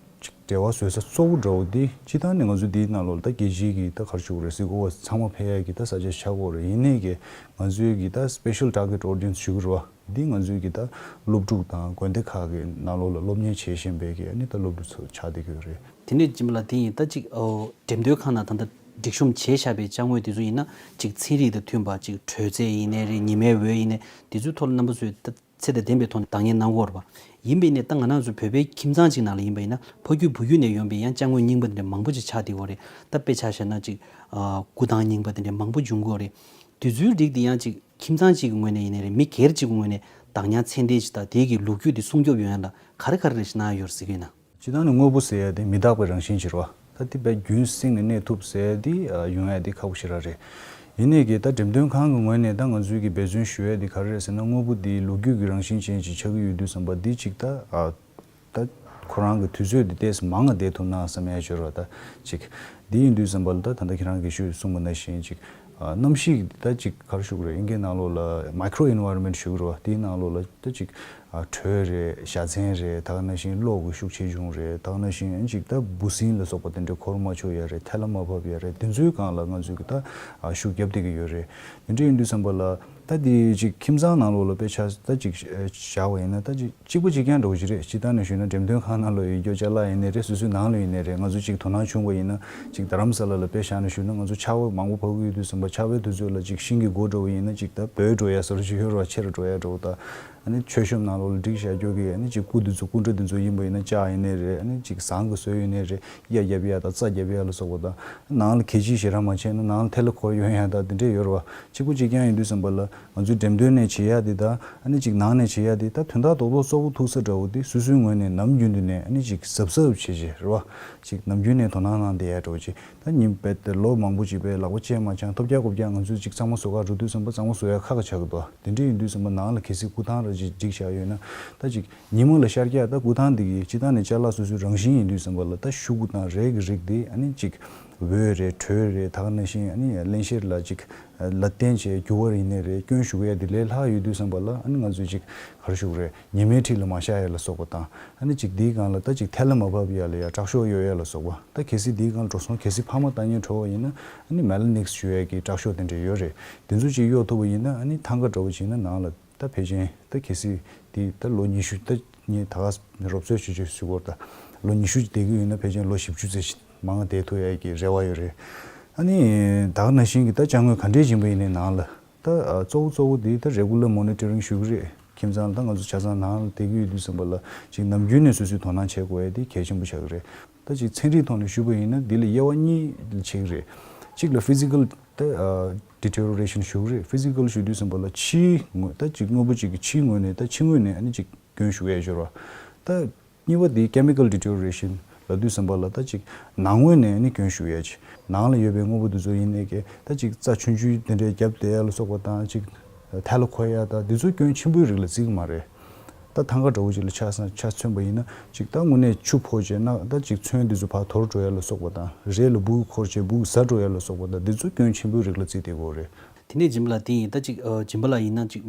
ཅིག་འབྲེལ་བ་བཟོ་ས་གཙོ་བོ་འདྲ་བོ་འདི། སྤྱིར་བཏང་ནས་ང་ཚོ་འདིའི་ནང་ལོགས་ལ་ད་རྒྱལ་སྤྱིའི་གི་ད་ག་རེ་ཞུ་དགོས་རེད། གཟིགས་སྐོར་བ་ཚང་མ་ཕེབས་ཡ་གི་ད་ས་ཆ་ཆགས་ཀྱི་ཡོད་རེད། ཡིན་ནའི་གི་ང་ཚོའི་གི་ད་special target audience ཞུ་གི་རེད་བ། འདི་ང་ཚོའི་གི་ད་སློབ་ཕྲུག་དང་དགོན་སྡེ་ཁག་གི་ནང་ལོགས་ལ་སློབ་གཉེར་བྱེད་བཞིན་པའི་གི་ཨ་ནི་ད་སློབ་ཕྲུག་ཚོ་ཆགས་བསྡད་ཀྱི་ཡོད་རེད། དེ་ནས་སྦྱིན་པ་ལགས། དེ་ཡིན་ད་ཅིག་ཨོ་འགྲེམས་སྟོན་ཁང་ནང་ད་ལྟ་སྒྲིག་གཤོམ་བྱས་བཞག་པའི་ཅ་དངོས་དེ་ཚོ་ཡིན་ན། ཅིག་ཚན་རིག་དང་མཐུན་པ། ཅིག་དྲོད་ཚད་ཡིན་ནའི་རེད། ཉི་མའི་འོད་ཡིན་ནའི། དེ་ཚོའི་ཐོག་ལ་རྣམ་པ་ཚོས་ད་ཚད་དང་ལྡན་པའི་ཐོག་ནས་བདག་གཉེར་གནང་གི་ཡོད་རེད་པ། ཡིན་པ་ཡིན་ནའི་ད་ང་རང་ཚོ་བོད་པའི་ཁྱིམ་ཚང་ཅིག་ནང་ལ་ཡིན་པ་ཡིན་ན། ཕ་རྒྱུད་བུ་རྒྱུད་ནས་ཡོང་པའི་ཡང་ཅ་དངོས་རྙིང་པ་དེ་འདྲ་མང་པོ་ཅིག་ཆགས་བསྡད་ཡོད་རེད། ད་དཔེ་ཆ་བཞག་ན་ཅིག་ཨ་སྐུ་ཐང་རྙིང་པ་དེ་འདྲ་མང་པོ་འབྱུང་གི་ཡོད་རེད། དེ་ཚོའི་རིགས་དེ་ཡང་ཅིག་ཁྱིམ་ཚང་གཅིག་གི་ངོས་ནས་ཡིན་ནའི་རེད། མི་སྒེར་གཅིག་གི་ངོས་ནས་བདག་ཉར་ཚད་ལྡན་ཅིག་དང་། དེའི་གི་ལོ་རྒྱུས་དེ་སྲུང་སྐྱོབ་ཡོང་ཡ་ལ་ག་རེ་ག་རེ་རེ་ཞིག་གནང་ཡ་ཡོད་རེད་ཟེར་གི་ཡིན་ན། སྤྱིར་བཏང་ནས་དངོས་པོ་ཟེར་ཡ་དེ་མི་རྟག་པའི་རང་བཞིན་ཅིག་རེད་བ། ད་དེ་དཔེ་རྒྱུན་བསྲིངས་ནས་གནས་ཐུབ་ཟེར་ཡ་དེ་ཡོང་ཡ་དེ་ཁག་པོ་ཞེ་དྲག་རེད། ཡིན་ནའི་གི་ད་འགྲེམས་སྟོན་ཁང་གི་ངོས་ནས་ད་ང་ཚོའི་གི་འབད་བརྩོན་ཞུ་ཡ་དེ་ག་རེ་རེད་ཟེར་ན། དངོས་པོ་དེ་ལོ་རྒྱུས་ཀྱི་རང་བཞིན་ཅན་ཅིག་ཆགས་ཀྱི་ཡོད་དུས་ཙམ་པ། འདི་ཅིག་ད་ཨ། ད་ཁོ་རང་གི་དུས་ཚོད་འདི་ཏོག་ཙམ་མང་ང་བསྡད་ཐུབ་ན་བསམ་ཡ་ཅིག་ཡོད་རེད་བ། ད་ཅིག་འདི་ཡིན་དུས་ཙམ་པ་ལ། ད་ད་ལྟ་ཁྱེད་རང་གིས་ཞུས་གསུངས་པ་ནང་བཞིན་ཅིག་ཨ་གནམ་གཤིས་ད་ཅིག་ག་རེ་ཞུ་དགོས་རེད། དབྱིན་སྐད་ནང་ལོགས་ལ་micro environment ཞུ་གི་རེད་བ། དེའི་ནང་ལོགས་ལ་ད་ཅིག་ཨ་དྲོད་རེད། བཞའ་ཚན་རེད། ད་ག་ནང་བཞིན་གློག་གི་ཤུགས་ཆེ་ཆུང་རེད། ད་ག་ནང་བཞིན་ཅིག་ད་འབུ་སྲིན་ལ་སོགས་པ་དེ་འདྲའི་འཁོར་མ་ཆུག་ཡ་རེད། ཐལ་མ་བབས་ཡ་རེད། དེ་ཚོའི་སྒང་ལ་ང་ཚོས་གི་ད་ཨ་ཤུགས་རྒྱབ་བསྡད་ཀྱི་ཡོད་རེད། དེ་འདྲ་ཡིན་དུས་ཙམ་པ་ལ། ད་དེ་ཅིག་ཁྱིམ་ཚང་ནང་ལོགས་ལ་དཔེ་ཆ་ད་ཅིག་བཞག་པ་ཡིན་ན། ད་ཅིག་གཅིག་པ་གཅིག་རྐྱང་འདྲ་བོ་ཞིག་རེད། སྤྱིར་བཏང་ནས་ཞུས་ན། འགྲེམས་སྟོན་ཁང་ནང་ལོགས་ཡོད་རྒྱུ་ཅ་ལག་ཡིན་ནའི་རེད། སོ་སོའི་ནང་ལ་ཡིན་ནའི་རེད། ང་ཚོ་ཅིག་དོ་སྣང་བྱུང་བ་ཡིན་ན། ཅིག་རྡ་རམ་ས་ལ་ལ་དཔེ་བཞག་ནས་ཞུས་ན། ང་ཚོ་ཆར་པ་མང་པོ་བབས་ཀྱི་ཡོད་དུས་ཙམ་པ། ཆར་པའི་དུས་ཚོད་ལ་ཅིག་ཤིང་གི་སྒོ་འདྲ་བོ་ཡིན་ན། ཅིག་ད་བོས་འགྲོ་ཡ་བཟོ་འདྲ་ཅིག་ཡོད་རེད་བ། ཆེ་རུ་འགྲོ་ཡ་འདྲ་བོ། ད་ཨ་ནི་མཆོད་གཤོམ་ནང་ལོགས་ལ་སྒྲིག་བཞག་རྒྱུ་གི། ཨ་ནི་ཅིག་སྐུ་དེ་ཚོ། སྐུ་འདྲ་དེ་ཚོ་ཡིན་པ་ཡིན་ན། ལྕགས་ཡིན་ནའི་རེད། ཨ་ནི་ཅིག་ཟངས་ཀྱི་བཟོས་ཡིན་ནའི་རེད། གཡའ་རྒྱབ་ཡ་དང་རྩྭ་རྒྱབ་ཡ་ལ་སོགས་པ་དང་། ནང་ལ་གད་ཕྱིས་ཞེ་དྲག་མ་བྱས་ན། ནང་ལ་ཐལ་ལ་འཁོར་ཡོང་ཡ་དང་དེ་འདྲས་ཡོད་རེད་བ། གཅིག་པ་གཅིག་རྐྱང་ཡིན་དུས་ཙམ་པ་ལ། ང་ཚོའི་འགྲེམས་སྟོན་ནས་བྱེད་ཡ་དེ་དང་། ཨ་ནི་ཅིག་ནང་ནས་བྱེད་ཡ་དེ། ད་དོན་དག་རྡོག་རྡོག་གཙོ་བོ་ཐུག་ས་འདྲ་བོ་དེ། སོ་སོའི་ངོས་ནས་ནམ་རྒྱུན་དུ་ནས་ཨ་ནི་ཅིག་གཟབ་གཟབ་བྱེད་བྱེད་རེད་བ། ཅིག་ནམ་རྒྱུན་ནས་དོ་སྣང་གནང་བསྡད་ཡ་འདྲ་བོ་ཅིག་ད་ཉིན་རྦད་དེ་ལོ་མང་པོ་ཅིག་པའི་ལག་པ་བཅད་མ་བཅང་། ཐོབ་རྒྱག་གོ་རྒྱག་ང་ཚོས་ཅིག་གཙང་མ་བཟོ་གར་འགྲོ་དུས་ཙམ་པ། གཙང་མ་བཟོ་ཡ་ཁག་ཁག་ཆགས་ཀྱི་འདུག་དེ་འདྲ་ཡིན་དུས་ཙམ་པ། ནང་ལ་གལ་སྲིད་སྐུ་ཐང་ར་ཅིག་སྒྲིག་བཞག་ཡོད་ན། ད་ཅིག་ཉི་མ་ལ་ཤར་རྒྱག་ད་སྐུ་ཐང་འདི་གི་སྤྱིར་བཏང་ནས་ཅ་ལག་སོ་སོའི་རང་བཞིན་ཡིན་དུས་ཙམ་པ་ལ། ད་ཤུ་གུ་དང་རས་ཀྱི་རིགས་འདི། ཨ་ནི་ཅིག་འོད་རེད། དྲོད་རེད། ད་ག་ནང་བཞིན་ཨ་ནི་བརླན་གཤེར་ལ་ཅིག་ལ་བརྟེན་བྱས་འགྱུར་བ་ཡིན་ནའི་རེད། སྐྱོན་ཞུགས་ཡ་འདི་ལས་ལྷག་ཡོད་དུས་ཙམ་པ་ལ། ཨ་ནི་ང་ཚོས་ཅིག་ག་རེ་ཞུ་དགོས་རེད། ཉི་མའི་འཁྲིས་ལ་མ་ཤར་ཡ་ལ་སོགས་པ་དང་། ཨ་ནི་ཅིག་འདིའི་སྒང་ལ་ད་ཅིག་ཐལ་ལ་མ་བབས་ཡ་ལ་ཡ་དྲག་ཤོས་གཡོག་ཡ་ལ་སོགས་པ། ད་གལ་སྲིད་འདིའི་སྒང་ལ་འགྲོ་སོང་གལ་སྲིད་འཕར་མ་བཏང་སྙིང་བྲོ་བ་ཡིན་ན། ཨ་ནི་མེ་ལ་ནིག་ཞུ་ཡ་གི་དྲག་ཤོས་དེ་འདྲ་ཡོད་རེད། དེ་ཚོ་ཅིག་གཡོག་ཐུབ་པ་ཡིན་ན། ཨ་ནི་ཐང་ག་འདྲ་བོ་ཅིག་ཡིན་ན། ནང་ལ་ད་ཕལ་ཆེར་ད་གལ་སྲིད་འདི་ད་ལོ་ཉི་ཤུ། ད་ངས་ད་ག་རོབ་ཚོད་ཅིག་ཅིག་ཞུ་དགོས་རེད། ད་ལོ་ཉི་ཤུ་ཅིག་བསྡད་ཀྱི་ཡོད་ན། ཕལ་ཆེར་ལོ་བཞི་བཅུ་ཙམ་ཞིག་མང་བ་བསྡད་ཐུབ་ཡ་གི་རེ་བ་ཡོད་རེད། ཨ་ནི་ད་ག་ནང་བཞིན་གྱི་ད་ཅ་དངོས་ག་འདྲས་ཡིན་པ་ཡིན་ནའི། ནང་ལ་ད་ཨ་གཙོ་བོ་གཙོ་བོ་འདི་ད་རེ་གུ་ལར་མོ་ནི་ཊ་རིང་ཞུ་གི་རེད། ཁྱིམ་ཚང་ལ། ད་ང་ཚོ་ཆ་ཚང་ནང་ལ་བསྡད་ཀྱི་ཡོད་དུས་ཙམ་པ་ལ། ཅིག་ནམ་རྒྱུན་ནས་སོ་སོས་དོ་སྣང་བྱེད་དགོས་ཡ་དེ་གལ་ཆེན་པོ་ཆགས་ཀྱི་རེད། ད་ཅིག་ཚན་རིག་ཐོག་ནས་ཞུས་པ་ཡིན་ན། འདི་ལ་དབྱེ་བ་གཉིས་ཕྱེ་གི་རེད། གཅིག་ལ་ཕི་ཛི་ཀལ་ད་ཨ་ཌི་ཊི་རི་ཡོ་རེ་ཤན་ཞུ་གི་རེད། ཕི་ཛི་ཀལ་ཞུ་དུས་ཙམ་པ་ལ་ཕྱིའི་ངོས། ད་ཅིག་དངོས་པོ་ཅིག་གི་ཕྱིའི་ངོས་ནས། ད་ཕྱི་ངོས་ནས་ཨ་ནི་ཅིག་སྐྱོན་ཞུགས་ཡ་ཡོད་རེད་བ། ད་གཉིས་པ་དེ་ཀེ་མི་ཀལ་ཌི་ཊི་རི་ཡོ་རེ་ཤན་ལབ་དུས་ཙམ་པ་ལ། ད་ཅིག་ནང་ངོས་ནས་ཨ་ནི་སྐྱོན་ཞུགས་ཡ་ཅིག་ནང་ལ་ཡོད་པའི་དངོས་པོ་དེ་ཚོ་ཡིན་ནའི་གི། ད་ཅིག་རྩྭ་ཆུང་ཆུང་དེ་འདྲའི་རྒྱབ་བསྡད་ཡ་ལ་སོགས་པ་དང་། ཅིག་ཐལ་ལ་འཁོར་ཡ་དང་། དེ་ཚོ་སྐྱོན་ཆེན་པོའི་རིགས་ལ་བརྩི་གི་མ་རེད། ད་ཐང་ག་འདྲ་བོ་ཅིག་ལ་ཆ་ས་ཆ་མཚོན་པ་ཡིན་ན། ཅིག་ད་དངོས་གནས་ཆུ་ཕོག་བྱས་ན། ད་ཅིག་ཚོན་དེ་ཚོ་ཕར་དོར་འགྲོ་ཡ་ལ་སོགས་པ་དང་། རས་ལ་སྦུག་འཁོར་བྱས་སྦུག་ཟ་འགྲོ་ཡ་ལ་སོགས་པ་དང་། དེ་ཚོ་སྐྱོན་ཆེན་པོའི་རིགས་ལ་བརྩི་བསྡད་དགོས་རེད། དེ་ནས་སྦྱིན་པ་ལགས། དེ་ཡིན། ད་ཅིག་ཨ་སྦྱིན་པ་ལགས་ཡིན་ན། ཅིག་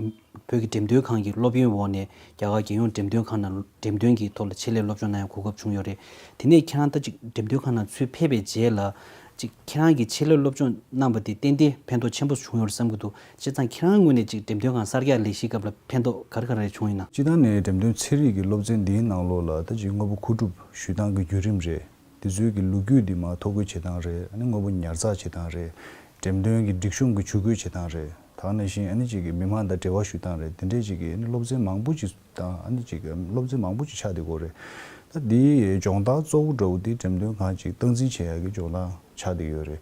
བོད་ཀྱི་འགྲེམས་སྟོན་ཁང་གི་སློབ་ཡོན་འོག་ནས་རྒྱ་གར་རྒྱལ་ཡོངས་འགྲེམས་སྟོན་ཁང་ནང་འགྲེམས་སྟོན་གྱི་ཐོག་ལ་ཆེད་ལས་སློབ་སྦྱོང་གནང་ཡ་གོ་སྐབས་བྱུང་ཡོད་རེད། དེ་ནས་ཁྱེད་རང་ད་ཅིག་འགྲེམས་སྟོན་ཁང་ནང་ཚུར་ཕེབས་པའི་རྗེས་ལ། ཅིག་ཁྱེད་རང་གིས་ཆེད་ལས་སློབ་སྦྱོང་གནང་བ་དེ་ཏན་ཏན་ཕན་ཐོགས་ཆེན་པོ་བྱུང་ཡོད་རེད་བསམ་གྱི་འདུག་བྱས་ཙང་ཁྱེད་རང་ངོས་ནས་ཅིག་འགྲེམས་སྟོན་ཁང་གསར་རྒྱག་ལས་གཞིའི་སྐབས་ལ་ཕན་ཐོགས་ག་རེ་ག་རེ་བྱུང་ཡོད་ན། སྤྱིར་བཏང་ནས་འགྲེམས་སྟོན་ཚན་རིག་གི་སློབ་ཚན་འདིའི་ནང་ལོགས་ལ། ད་ཅིག་དངོས་པོ་མཁོ་སྒྲུབ་ཞུ་སྟངས་ཀྱི་བརྒྱུད་རིམ་རེད། དེ་ཚོའི་གི་ལོ་རྒྱུས་འདི་མར་ཐོ་འགོད་བྱེད་སྟངས་རེད། ཨ་ནི་དངོས་པོ་ཉར་ཚགས་བྱེད་སྟངས་རེད། འགྲེམས་སྟོན་གྱི་སྒྲིག་གཤོམ་གྱི་ཇུས་འགོད་བྱེད་སྟངས་རེད། ད་ག་ནང་བཞིན་ཨ་ནི་ཅིག་གི་མི་མང་དང་འབྲེལ་བ་ཞུ་སྟངས་རེད། དེ་འདྲས་ཅིག་གི་ཨ་ནི་སློབ་ཚན་མང་པོ་ཅིག་དང་ཨ་ནི་ཅིག་གི་སློབ་ཚན་མང་པོ་ཅིག་ཆགས་བསྡད་ཀྱི་ཡོད་རེད། ད་འདིའི་སྦྱོང་བརྡར་གཙོ་བོ་འདྲ་བོ་འདི་འགྲེམས་སྟོན་ཁང་ཅིག་སྟངས་འཛིན་བྱེད་ཡག་གི་སྦྱོང་བརྡར་ཆགས་བསྡད་ཡོད་རེད།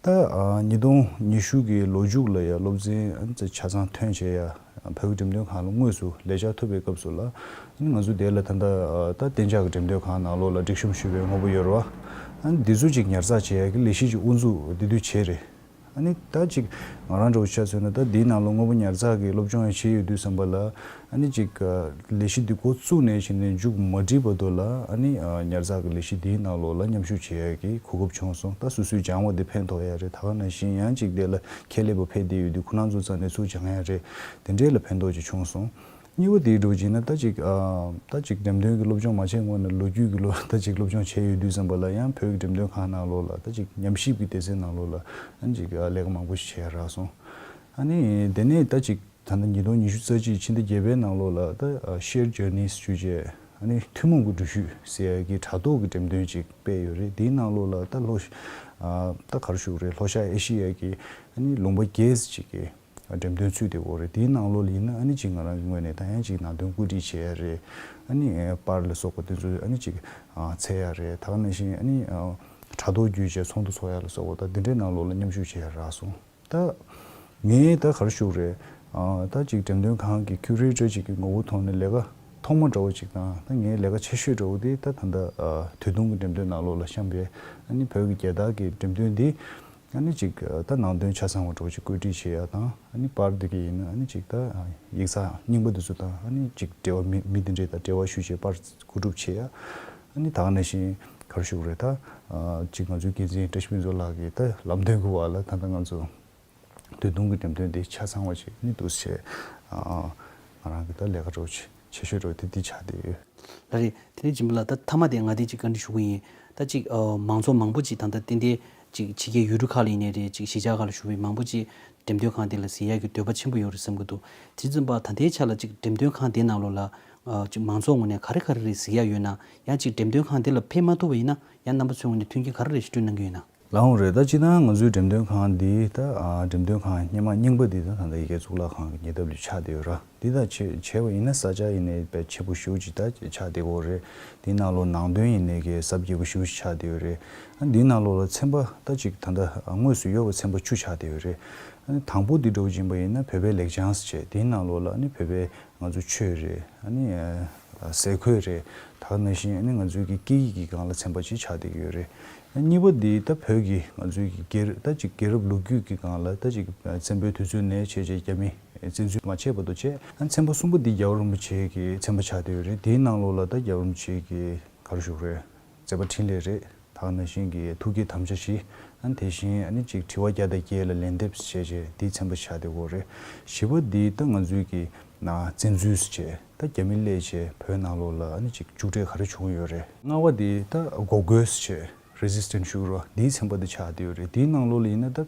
ད་ཨ་ཉིས་སྟོང་ཉི་ཤུ་གི་ལོ་མཇུག་ལ་ཡ་སློབ་ཚན་ཨ་ནི་ཆ་ཚང་ཐོན་བྱས་ཡ་བོད་ཀྱི་འགྲེམས་སྟོན་ཁང་ལ་དངོས་སུ་ལས་བྱ་ཐོབ་པའི་སྐབས་སུ་ལ་ཨ་ནི་ང་ཚོ་དེ་ལ་ད་ལྟ་ཨ་ད་གཏན་འཇགས་ཀྱི་འགྲེམས་སྟོན་ཁང་ནང་ལོགས་ལ་སྒྲིག་གཤོམ་ཞུས་པའི་དངོས་པོ་ཡོད་རེད་བ། ཨ་ནི་འདི་ཚོ་ཅིག་ཉར་ཚགས་བྱེད་ཡ་གི་ལས་གཞི་ཅིག་དབུ་འཛུགས་འདི་དུས་བྱས་རེད། ཨ་ནི་ད་ཅིག་ང་རང་འདྲ་བོ་ཆ་མཚོན་ན་ད་འདིའི་ནང་ལོགས་དངོས་པོ་ཉར་ཚགས་ཀྱི་སློབ་སྦྱོང་ཡང་བྱས་ཡོད་དུས་ཙམ་པ་ལ་ཨ་ནི་ཅིག་ལས་གཞི་འདི་འགོ་བཙུགས་ནས་བྱས་ནས་མཇུག་མ་སྒྲིལ་བར་དུ་ལ་ཨ་ནི་ཉར་ཚགས་ཀྱི་ལས་གཞི་འདིའི་ནང་ལོགས་ལ་མཉམ་ཞུགས་བྱེད་ཡག་གི་གོ་སྐབས་བྱུང་སོང་། ད་སོ་སོས་སྦྱངས་པ་འདི་ཕན་ཐོགས་ཡ་རེད། ད་ག་ནང་བཞིན་ཡང་ཅིག་དེ་ལ་ཁྱད་ལས་པ་ཕེབས་བསྡད་ཡོད་དུས་ཁོ་རང་ཚོ་རྩ་ནས་ཚུར་སྦྱང་ཡ་རེད། དེ་འདྲས་ལ་ཕན་ཐོགས་ཅིག་བྱུང་སོང་། གཉིས་པ་དེའི་འགྲོ་བྱས་ན་ད་ཅིག་ཨ་ད་ཅིག་འགྲེམས་སྟོན་གྱི་སློབ་སྦྱོང་མ་བྱས་སྔོན་ནས་ལོ་རྒྱུས་ཀྱི་ལོ་ད་ཅིག་སློབ་སྦྱོང་བྱས་ཡོད་དུས་ཙམ་པ་ལ་ཡང་བོད་ཀྱི་འགྲེམས་སྟོན་ཁང་ནང་ལོགས་ལ་ད་ཅིག་ཉམས་ཞིབ་ཀྱི་སྡེ་ཚན་ནང་ལོགས་ལ་ཨ་ཅིག་ཨ་ལས་ཀ་མང་པོ་ཞིག་བྱས་རག་སོང་། ཨ་ནི་དེ་ནས་ད་ཅིག་ད་ལྟ་ཉིས་སྟོང་ཉི་ཤུ་རྩ་གཅིག་ཕྱི་ཟླ་བརྒྱད་པའི་ནང་ལོགས་ལ་ད་ཨ་Shared Journeys ཞུས་བྱས་ཨ་ནི་ཐུན་མོང་གི་འགྲུལ་བཞུད་ཟེར་ཡ་གི་དྲ་ཐོག་གི་འགྲེམས་སྟོན་ཅིག་སྤེལ་ཡོད་རེད། དེའི་ནང་ལོགས་ལ་ད་ལྷོ་ཨ་ད་ག་རེ་ཞུ་དགོས་རེད། ལྷོ་ཤར་ཨེ་ཤི་ཡ་གི་ཨ་ནི་ལུང་པ་བརྒྱད་ཅིག་གི་འགྲེམས་སྟོན་ཚུད་བསྡད་ཡོད་རེད། དེའི་ནང་ལོགས་ལ་ཡིན་ན་ཨ་ནི་ཅིག་ང་རང་གི་ངོས་ནས་ད་ཡང་ཅིག་ནང་དོན་བཀོད་སྒྲིག་བྱེད་ཡ་རེད། ཨ་ནི་པར་ལ་སོགས་པ་དེ་ཚོ་ཨ་ནི་ཅིག་འཚོལ་ཡ་རེད། ད་ག་ནང་བཞིན་ཨ་ནི་དྲ་ཐོག་བརྒྱུད་བྱས་ཚོགས་འདུ་ཚོགས་ཡ་ལ་སོགས་པ་ད་འདི་འདྲའི་ནང་ལོགས་ལ་མཉམ་ཞུགས་བྱེད་ཡ་རག་སོང་། ད་ངས་ད་ག་རེ་ཞུ་དགོས་རེད། ད་ཅིག་འགྲེམས་སྟོན་ཁང་གི་ཁྱུ་རེ་ཊར་ཅིག་གི་ངོ་བོ་ཐོག་ནས་ལས་ཀ་ཐོག་མ་འདྲ་བོ་ཅིག་དང་ད་ངའི་ལས་ཀ་ཆེ་ཤོས་འདྲ་བོ་དེ་ད་ད་ལྟ་དུས་ཐུང་གི་འགྲེམས་སྟོན་ནང་ལོགས་ལ་བཤམས་པའི་ཨ་ནི་བོད་ཀྱི་རྒྱལ་དར་གྱི་འགྲེམས་སྟོན་འདི། ཨ་ནི་ཅིག་ད་ནང་དོན་ཆ་ཚང་བ་འདྲ་བོ་ཅིག་བཀོད་སྒྲིག་བྱེད་ཡ་དང་ཨ་ནི་པར་འདི་ག་ཡིན་ན་ཨ་ནི་ཅིག་ད་ཡིག་ཚགས་རྙིང་པ་འདི་ཚོ་དང་ཨ་ནི་ཅིག་འབྲེལ་བ་མི་མི་འདི་འདྲས་དང་འབྲེལ་བ་ཞུ་བྱེད་པར་བརྐོ་སྒྲུབ་བྱེད་ཡ། ཨ་ནི་ད་ག་ནང་བཞིན་ག་རེ་ཞུ་དགོས་རེད། ད་ཅིག་ང་ཚོའི་འགན་འཛིན་བཀྲ་ཤིས་ཕུན་ཚོགས་ལགས་ཀྱིས་ད་ལམ་སྟོན་གྱི་འོག་ལ་ད་ལྟ་ང་ཚོ་དུས་ཐུང་གི་འགྲེམས་སྟོན་འདི་ཆ་ཚང་བ་ཅིག་ཨ་ནི་འདུག་སེ་བྱས་ང་རང་གི་ད་ལས་ཀ་འདྲ་བོ་ཅིག་ཆེ་ཤོས་འདྲ་བོ་དེ་འདི་ཆགས་བསྡད་ཡོད། ལགས་རེད། དེ་ནས་སྦྱིན་པ་ལགས་ད་མཐའ་མ་དེ་ང་དེ་ཅིག་བཀའ་འདྲི་ཞུ་གི་ཡིན། ད་ཅིག་ཨ་མང་ཚོགས་མང་པོ་ཅིག་ད་ལྟ་ཏན་ཏན་ཅིག་ཕྱི་རྒྱལ་ཡུལ་གྲུ་ཁག་ལ་ཡིན་ནའི་རེད། ཅིག་གཞིས་ཆགས་ཁག་ལ་བཞུགས་པའི་མང་པོ་ཅིག་འགྲེམས་སྟོན་ཁང་དེ་ལ་གཟིགས་ཡག་གི་འདོད་པ་ཆེན་པོ་ཡོད་རེད་བསམ་གྱི་འདུག་དེ་ཙམ་པ་ད་ལྟའི་ཆ་ལ་ཅིག་འགྲེམས་སྟོན་ཁང་དེ་ནང་ལོགས་ལ་ཨ་ཅིག་མང་ཚོགས་ངོས་ནས་ག་རེ་ག་རེ་རེད་གཟིགས་ཡག་ཡོད་ན། ཡང་ཅིག་འགྲེམས་སྟོན་ཁང་དེ་ལ་ཕེབས་མ་ཐུབ་པ་ཡིན་ན་ཡང་རྣམ་པ་ཚོའི་ངོས་ནས་མཐུན་རྐྱེན་ག་རེ་རེ་ཞིག་བསྐྲུན་གནང་གི་ཡོད་ན། ལགས་འོང་རེད། ད་སྤྱིར་བཏང་ང་ཚོའི་འགྲེམས་སྟོན་ཁང་འདི་ད་ཨ་འགྲེམས་སྟོན་ཁང་སྔོན་མ་རྙིང་པ་འདི་ད་ད་ལྟ་ཡ་རྒྱལ་གཙུག་ལག་ཁང་གི་ཉེ་འདབས་ལ་ཆགས་བསྡད་ཡོད་ར། འདི་ད་བྱས་བྱས་པ་ཡིན་ན་ས་ཆ་ཡིན་ནའི་དཔེ་ཆེ་པོ་ཞེ་པོ་ཅིག་ད་ཆགས་བསྡད་ཡོད་རེད། འདིའི་ནང་ལོགས་ནང་དོན་ཡིན་ནའི་གི་གཟབ་རྒྱས་པོ་ཞེ་པོ་ཅིག་ཆགས་བསྡད་ཡོད་རེད། ཨ་འདིའི་ནང་ལོགས་ལ་ཚན་པ་ད་ཅིག་ད་ལྟ་དངོས་སུ་ཡོད་པ་ཚན་པ་བཅུ་ཆགས་བསྡད་ཡོད་རེད། ཨ་ནི་དང་པོ་འདི་འདྲ་བོ་ཡིན་པ་ཡིན་ན་བོད་པའི་ལེགས་བྱང་ཟེར་བྱས་འདིའི་ནང་ལོགས་ལ་ཨ་ནི་བོད་པའི་ང་ཚོ་ཆོས་རེད། ཨ་ནི་ཟས་གོས་རེད། ད་ག་ནང་བཞིན་ཨ་ནི་ང་ཚོའི་གི་སྐད་ཡིག་གི་སྒང་ལ་ཚན་པ་ཅིག་ཆགས་བསྡད་ཀྱི་ཡོད་རེད། ཨ་གཉིས་པ་འདི་ད་བོད་ཀྱི་ང་ཚོའི་གི་རྒྱལ་ད་ཅིག་རྒྱལ་རབས་ལོ་རྒྱུས་ཀྱི་སྒང་ལ་ད་ཅིག་བཙན་པོའི་དུས་ཚོད་ནས་བྱས་བྱས་རྒྱ་མི་བཙན་འཛུལ་མ་བྱས་བར་དུ་བྱས། ཨ་ཚན་པ་གསུམ་པ་འདི་རྒྱལ་བ་རིན་པོ་ཆེ་གི་ཚན་པ་ཆགས་བསྡད་ཡོད་རེད། དེའི་ནང་ལོགས་ལ་ད་རྒྱལ་བ་རིན་པོ་ཆེ་གི་ག་རེ་ཞུ་དགོས་རེད། མཛད་པ་འཕྲིན་ལས་རེད། ད་ག་ནང་བཞིན་གྱི་ཐུགས་བསྐྱེད་དམ་བཅའ་བཞི། ཨ་ནི་དེ་བཞིན་ཨ་ནི་ཅིག་དྲི་བ་བརྒྱ་དང་བརྒྱད་ལ་ལན་འདེབས་བྱས་བྱས་འདིའི་ཚན་པ་ཆགས་བསྡད་ཡོད་རེད། བཞི་པ་འདི་ད་ང་ཚོའི་གི་ན་བཙན་འཛུལ་ཟེར་བྱས་ད་རྒྱ་མི་སླེབས་བྱས་བོད་ནང་ལོགས་ལ་ཨ་ནི་ཅིག་མཇུག་འབྲས་ག་རེ་བྱུང་ཡོད་རེད། ལྔ་པ་འདི་ད་འགོག་རྒོལ་ཟེར་བྱས་རེ་སི་སི་ཊན་ཊི་ཞུ་རོགས་འདིའི་ཚན་པ་འདི་ཆགས་བསྡད་ཡོད་རེད། འདིའི་ནང་ལོགས་ལ་ཡིན་ན་ད་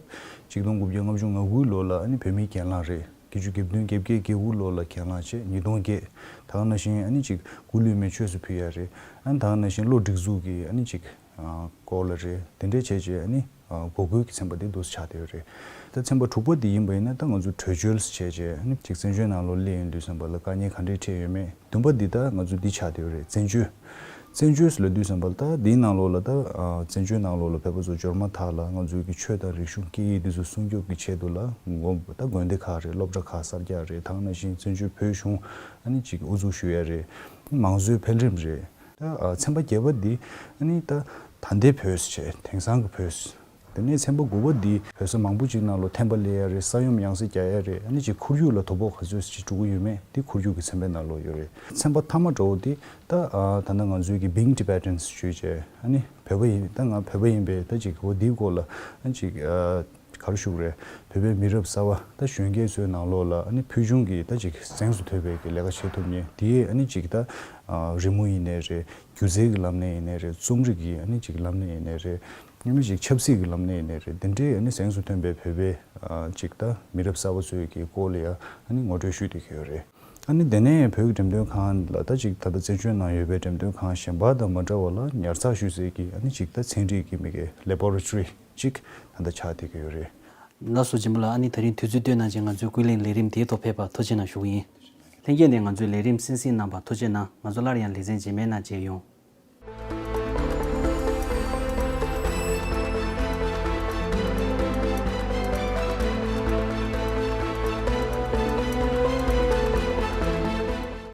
ཆིག་སྟོང་དགུ་བརྒྱ་ལྔ་བཅུ་ང་དགུའི་ལོ་ལ་ཨ་ནི་བོད་མིའི་གྱེན་ལངས་རེད། བརྒྱད་ཅུ་གྱ་བདུན་གྱ་བརྒྱད་གྱ་དགུ་ལོ་ལ་གྱེན་ལངས་བྱས་ཉིས་སྟོང་བརྒྱད། ད་ག་ནང་བཞིན་ཨ་ནི་ཅིག་སྐུ་ལུས་མེ་མཆོད་སུ་ཕུལ་ཡ་རེད། ཨ་ནི་ད་ག་ནང་བཞིན་གློ་སྒྲིག་འཛུགས་ཀྱི་ཨ་ནི་ཅིག་ཨ་སྐོར་ལ་རེད། དེ་འདྲས་བྱས་བྱས་ཨ་ནི་ཨ་འགོག་རྒོལ་གྱི་ཚན་པ་དེ་འདུག་སེ་ཆགས་བསྡད་ཡོད་རེད། ད་ཚན་པ་དྲུག་པ་དེ་ཡིན་པ་ཡིན་ན་ད་ང་ཚོ་བྲོས་བྱོལ་ཟེར་བྱས་བྱས་ཨ་ནི་ཅིག་བཙན་བྱོལ་ནང་ལོགས་སླེབས་ཡོང་དུས་ཙམ་པ་ལ་དཀའ་ངལ་ག་འདྲས་འཕྲད་ཡོད་མེད། བདུན་པ་འདི་ད་ང་ཚོ་འདི་ཆགས་བསྡད་ཡོད་རེད། བཙན་བྱོལ། བཙན་བྱོལ་ཟེར་ལབ་དུས་ཙམ་པ་ལ་ད་འདིའི་ནང་ལོགས་ལ་ད་ཨ་བཙན་བྱོལ་ནང་ལོགས་ལ་བོད་པ་ཚོ་འབྱོར་མ་ཐག་ལ་ང་ཚོའི་གི་ཆོས་དང་རིག་གཞུང་སྐད་ཡིག་འདི་ཚོ་སྲུང་སྐྱོབ་ཀྱི་ཆེད་དུ་ལ་དགོན་ད་དགོན་སྡེ་ཁག་རེད། སློབ་གྲྭ་ཁག་གསར་རྒྱག་རེད། ད་ག་ནང་བཞིན་བཙན་བྱོལ་བོད་གཞུང་ཨ་ནི་ཅིག་དབུ་འཛུགས་ཞུ་ཡ་རེད། མང་གཙོའི་འཕེལ་རིམ་རེད། ད་ཨ་ཚན་པ་བརྒྱད་པ་འདི་ཨ་ནི་ད་ད་ལྟའི་བོད་ཟེར་བྱས་དེང་སང་གི་བོད། དེ་ནས་ཚན་པ་དགུ་པ་འདི་བོད་ས་མང་པོ་ཅིག་ནང་ལོགས་ཐན་པ་སླེབས་ཡ་རེད། ས་ཡོམ་ཡང་སེ་རྒྱག་ཡ་རེད། ཨ་ནི་ཅིག་ཁོར་ཡུག་ལ་དོ་ཕོག་ག་ཚོད་ཅིག་འགྲོ་གི་ཡོད་མེད་འདི་ཁོར་ཡུག་གི་ཚན་པའི་ནང་ལོགས་ཡོད་རེད། ཚན་པ་མཐའ་མ་འདྲ་བོ་འདི་ད་ཨ་ད་ལྟ་ང་ཚོའི་གི་Being Tibetans ཞུས་བྱས་ཨ་ནི་བོད་པ་ཡིན་ད་ང་བོད་པ་ཡིན་པས་ད་ཅིག་འོ་འདིའི་སྐོར་ལ་ཨ་ཅིག་ཨ་ག་རེ་ཞུ་དགོས་རེད། བོད་པའི་མི་རབས་གསར་པ་ད་གཞོན་སྐྱེས་ཚོའི་ནང་ལོགས་ལ་ཨ་ནི་ཕུལ་བྱུང་གི་ད་ཅིག་གཟེངས་སུ་ཐོན་པའི་གི་ལས་ཀ་བྱེད་ཐུབ་མཁན་དེའི་ཨ་ནི་ཅིག་ད་ཨ་རི་མོ་ཡིན་ནའི་རེད། སྒྱུ་རྩལ་གྱི་ལམ་ནས་ཡིན་ནའི་རེད། རྩོམ་རིག་གི་ཨ་ནི་ཅིག་ལམ་ནས་ཡིན་ནའི་རེད། ཨ་ནི་ཅིག་ཆབ་སྲིད་ཀྱི་ལམ་ནས་ཡིན་ནའི་རེད། དེ་འདྲའི་ཨ་ནི་གཟེངས་སུ་ཐོན་པའི་བོད་པའི་ཨ་ཅིག་ད་མི་རབས་གསར་པ་ཚོའི་གི་སྐོར་ལ་ཡ་ཨ་ནི་ངོ་སྤྲོད་ཞུས་བསྡད་ཀྱི་ཡོད་རེད། ཨ་ནི་དེ་ནས་བོད་ཀྱི་འགྲེམས་སྟོན་ཁང་ལ་ད་ཅིག་ད་ལྟ་བཙན་བྱོལ་ནང་ཡོད་པའི་འགྲེམས་སྟོན་ཁང་གཞན་པ་དང་མ་འདྲ་བ་ལ་ཉར་ཚགས་ཞུ་སའི་གི་ཨ་ནི་ཅིག་ད་ཚན་རིག་གི་མི་གི་ལེ་བྷོ་ར་ཊོ་རི་ཅིག་ད་ལྟ་ཆགས་བསྡད་ཀྱི་ཡོད་རེད། ལགས་སོ། སྦྱིན་པ་ལགས། ཨ་ནི་དེ་རིང་དུས་ཚོད་བཏོན་གནང་བྱས་ང་ཚོའི་ཀུན་གླེང་ལས་རིམ་དེའི་ཐོག་ཕེབས་པར་ཐུགས་རྗེ་གནང་ཞུ་གི་ཡིན། ལྷན་རྒྱས་ནས་ང་ཚོའི་ལས་རིམ་གསན་གཟིགས་གནང་བར་ཐུགས་རྗེ་གནང་། ང་ཚོ་སླར་ཡང་ལེ་ཚན་རྗེས་མའི་ནང་མཇལ་ཡོང་།